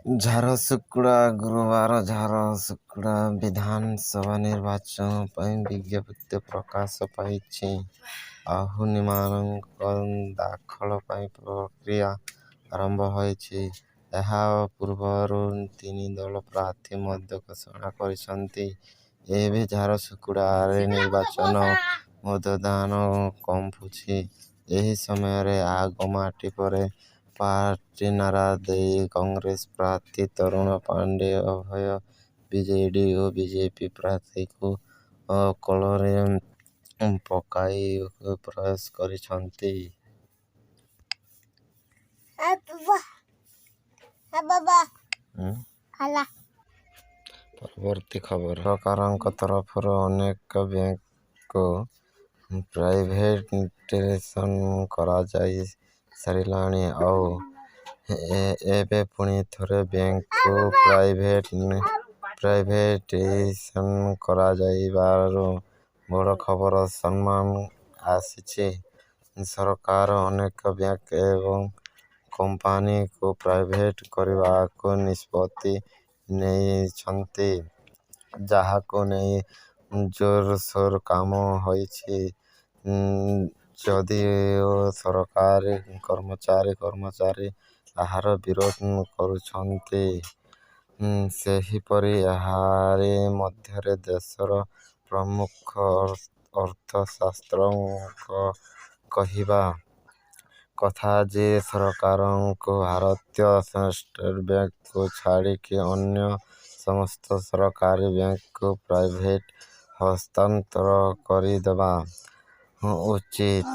ଝାରସୁଗୁଡ଼ା, ଗୁରୁବାର ଝାରସୁଗୁଡ଼ା ବିଧାନସଭା ନିର୍ବାଚନ ପାଇଁ ବିଜ୍ଞପ୍ତି ପ୍ରକାଶ ପାଇଛି। ଆଉ ନାମାଙ୍କନ ଦାଖଲ ପାଇଁ ପ୍ରକ୍ରିୟା ଆରମ୍ଭ ହୋଇଛି। ଏହା ପୂର୍ବରୁ ତିନି ଦଳ ପ୍ରାର୍ଥୀ ମଧ୍ୟ ଘୋଷଣା କରିଛନ୍ତି। ଏବେ ଝାରସୁଗୁଡ଼ାରେ ନିର୍ବାଚନ ମୈଦାନ କମ୍ପୁଛି। ଏହି ସମୟରେ ଆଗ ମାଟି ପରେ ପାର୍ଟି ନାରା ଦେଇ କଂଗ୍ରେସ ପ୍ରାର୍ଥୀ ତରୁଣ ପାଣ୍ଡେ ଉଭୟ ବିଜେଡି ଓ ବିଜେପି ପ୍ରାର୍ଥୀଙ୍କୁ ଅକଳରେ ପକାଇବାକୁ ପ୍ରୟାସ କରିଛନ୍ତି। ପରବର୍ତ୍ତୀ ଖବର। ସରକାରଙ୍କ ତରଫରୁ ଅନେକ ବ୍ୟାଙ୍କକୁ ପ୍ରାଇଭେଟାଇଜେସନ କରାଯାଇ ସାରିଲାଣି। ଆଉ ଏବେ ପୁଣି ଥରେ ବ୍ୟାଙ୍କକୁ ପ୍ରାଇଭେଟାଇଜେସନ କରାଯିବାର ବଡ଼ ଖବର ସାମ୍ନାକୁ ଆସିଛି। ସରକାର ଅନେକ ବ୍ୟାଙ୍କ ଏବଂ କମ୍ପାନୀକୁ ପ୍ରାଇଭେଟ କରିବାକୁ ନିଷ୍ପତ୍ତି ନେଇଛନ୍ତି। ଯାହାକୁ ନେଇ ଜୋରସୋର କାମ ହୋଇଛି। ଯଦିଓ ସରକାରୀ କର୍ମଚାରୀ କର୍ମଚାରୀ ଏହାର ବିରୋଧ କରୁଛନ୍ତି। ସେହିପରି ଏହାରି ମଧ୍ୟରେ ଦେଶର ପ୍ରମୁଖ ଅର୍ଥଶାସ୍ତ୍ରୀଙ୍କ କହିବା କଥା ଯେ ସରକାରଙ୍କୁ ଭାରତୀୟ ଷ୍ଟେଟ ବ୍ୟାଙ୍କକୁ ଛାଡ଼ିକି ଅନ୍ୟ ସମସ୍ତ ସରକାରୀ ବ୍ୟାଙ୍କକୁ ପ୍ରାଇଭେଟ ହସ୍ତାନ୍ତର କରିଦେବା ଉଚିତ।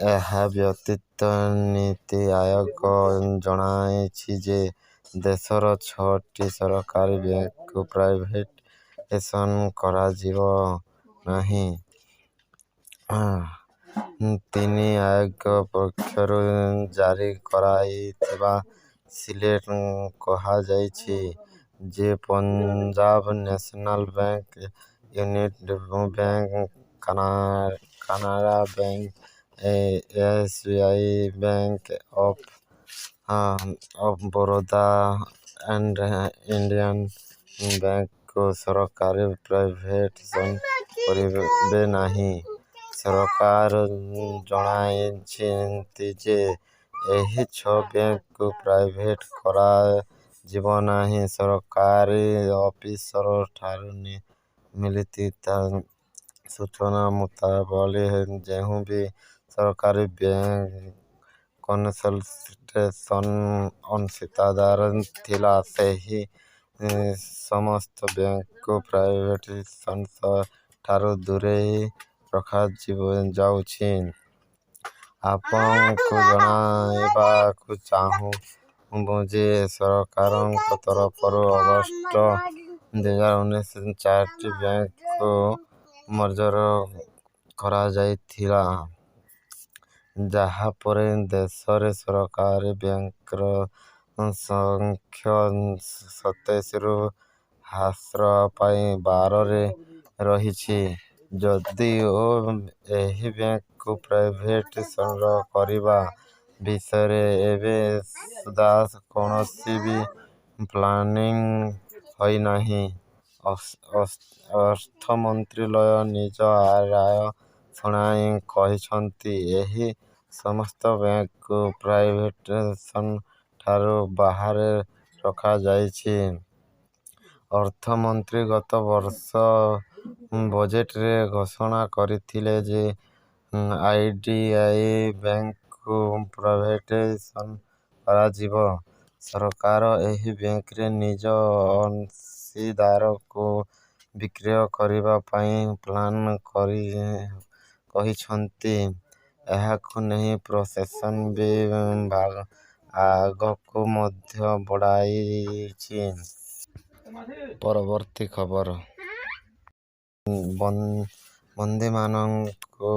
ଏହାବ୍ୟତୀତ ନୀତି ଆୟୋଗ ଜଣାଇଛି ଯେ ଦେଶର ଛଅଟି ସରକାରୀ ବ୍ୟାଙ୍କକୁ ପ୍ରାଇଭେଟାଇଜେସନ କରାଯିବ ନାହିଁ। ନୀତି ଆୟୋଗ ପକ୍ଷରୁ ଜାରି କରାଯାଇଥିବା ସିଲେଟ କୁହାଯାଇଛି ଯେ Punjab National Bank, Union Bank, Canara Bank, SBI, Bank of Baroda and Indian ବ୍ୟାଙ୍କକୁ ସରକାର ପ୍ରାଇଭେଟାଇଜେସନ କରିବେ ନାହିଁ। ସରକାର ଜଣାଇଛନ୍ତି ଯେ ଏହି ଛଅ ବ୍ୟାଙ୍କକୁ ପ୍ରାଇଭେଟ କରାଯିବ ନାହିଁ। ସରକାରୀ ଅଫିସରଙ୍କଠାରୁ ମିଳିଥିବା ସୂଚନା ମୁତାବକ ଯେଉଁ ବି ସରକାରୀ ବ୍ୟାଙ୍କ କନସୋଲିଡେସନ ଅଂଶୀଦାର ଥିଲା ସେହି ସମସ୍ତ ବ୍ୟାଙ୍କକୁ ପ୍ରାଇଭେଟାଇଜେସନ ଠାରୁ ଦୂରେଇ ରଖାଯାଉଛି। ଆପଣଙ୍କୁ ଜଣାଇବାକୁ ଚାହିଁବୁ ଯେ ସରକାରଙ୍କ ତରଫରୁ ଅଗଷ୍ଟ 2019 ଚାରିଟି ବ୍ୟାଙ୍କକୁ ମର୍ଜର କରାଯାଇଥିଲା। ଯାହା ପରେ ଦେଶରେ ସରକାରୀ ବ୍ୟାଙ୍କର ସଂଖ୍ୟା 27ରୁ ହ୍ରାସ ପାଇ 12ରେ ରହିଛି। ଯଦିଓ ଏହି ବ୍ୟାଙ୍କକୁ ପ୍ରାଇଭେଟାଇଜେସନ କରିବା ବିଷୟରେ ଏବେ ସୁଦ୍ଧା କୌଣସି ବି ପ୍ଲାନିଂ ହୋଇନାହିଁ। ଅର୍ଥ ମନ୍ତ୍ରାଳୟ ନିଜ ରାୟ ଶୁଣାଇ କହିଛନ୍ତି ଏହି ସମସ୍ତ ବ୍ୟାଙ୍କକୁ ପ୍ରାଇଭେଟାଇଜେସନ ଠାରୁ ବାହାରେ ରଖାଯାଇଛି। ଅର୍ଥମନ୍ତ୍ରୀ ଗତ ବର୍ଷ ବଜେଟରେ ଘୋଷଣା କରିଥିଲେ ଯେ ଆଇଡିବିଆଇ ବ୍ୟାଙ୍କକୁ ପ୍ରାଇଭେଟାଇଜେସନ କରାଯିବ। ସରକାର ଏହି ବ୍ୟାଙ୍କରେ ନିଜ ଅଂଶୀଦାରକୁ ବିକ୍ରୟ କରିବା ପାଇଁ ପ୍ଲାନ କହିଛନ୍ତି। ଏହାକୁ ନେଇ ପ୍ରୋସେସ ବି ଆଗକୁ ମଧ୍ୟ ବଢ଼ିଛି। ପରବର୍ତ୍ତୀ ଖବର। ବନ୍ଦୀମାନଙ୍କୁ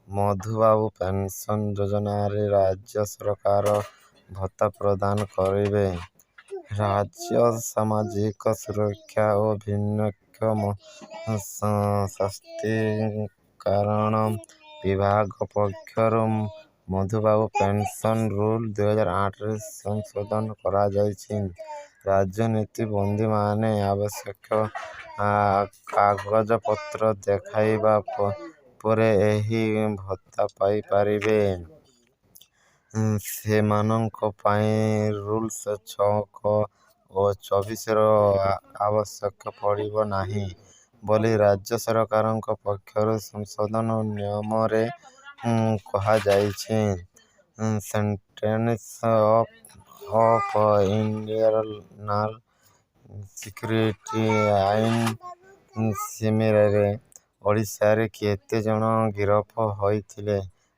ମଧୁବାବୁ ପେନସନ ଯୋଜନାରେ ରାଜ୍ୟ ସରକାର ଭତ୍ତା ପ୍ରଦାନ କରିବେ। ରାଜ୍ୟ ସାମାଜିକ ସୁରକ୍ଷା ଓ ଭିନ୍ନକ୍ଷମ ସଶକ୍ତିକରଣ ବିଭାଗ ପକ୍ଷରୁ ମଧୁବାବୁ ପେନସନ ରୁଲ 2008ରେ ସଂଶୋଧନ କରାଯାଇଛି। ରାଜନୀତି ବନ୍ଦୀମାନେ ଆବଶ୍ୟକ କାଗଜପତ୍ର ଦେଖାଇବା ପରେ ଏହି ଭତ୍ତା ପାଇପାରିବେ। ସେମାନଙ୍କ ପାଇଁ ରୁଲ୍ସ 6 ଓ 24ର ଆବଶ୍ୟକ ପଡ଼ିବ ନାହିଁ ବୋଲି ରାଜ୍ୟ ସରକାରଙ୍କ ପକ୍ଷରୁ ସଂଶୋଧିତ ନିୟମରେ କୁହାଯାଇଛି। ସେଣ୍ଟ୍ରାଲ ଅଫ୍ ଇଣ୍ଟରନାଲ୍ ସିକ୍ୟୁରିଟି ଆଇନ ସୀମାରେ ଓଡ଼ିଶାରେ କେତେ ଜଣ ଗିରଫ ହୋଇଥିଲେ,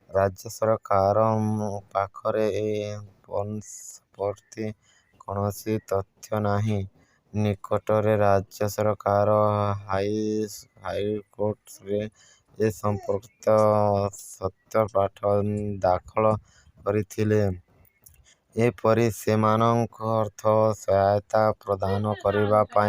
ରାଜ୍ୟ ସରକାରଙ୍କ ପାଖରେ ଏ ସମ୍ପର୍କିତ କୌଣସି ତଥ୍ୟ ନାହିଁ। ନିକଟରେ ରାଜ୍ୟ ସରକାର ହାଇକୋର୍ଟରେ ଏ ସମ୍ପର୍କିତ ସତ୍ୟପାଠ ଦାଖଲ କରିଥିଲେ। ଏପରିକି ସେମାନଙ୍କୁ ଅର୍ଥ ସହାୟତା ପ୍ରଦାନ କରିବା ପାଇଁ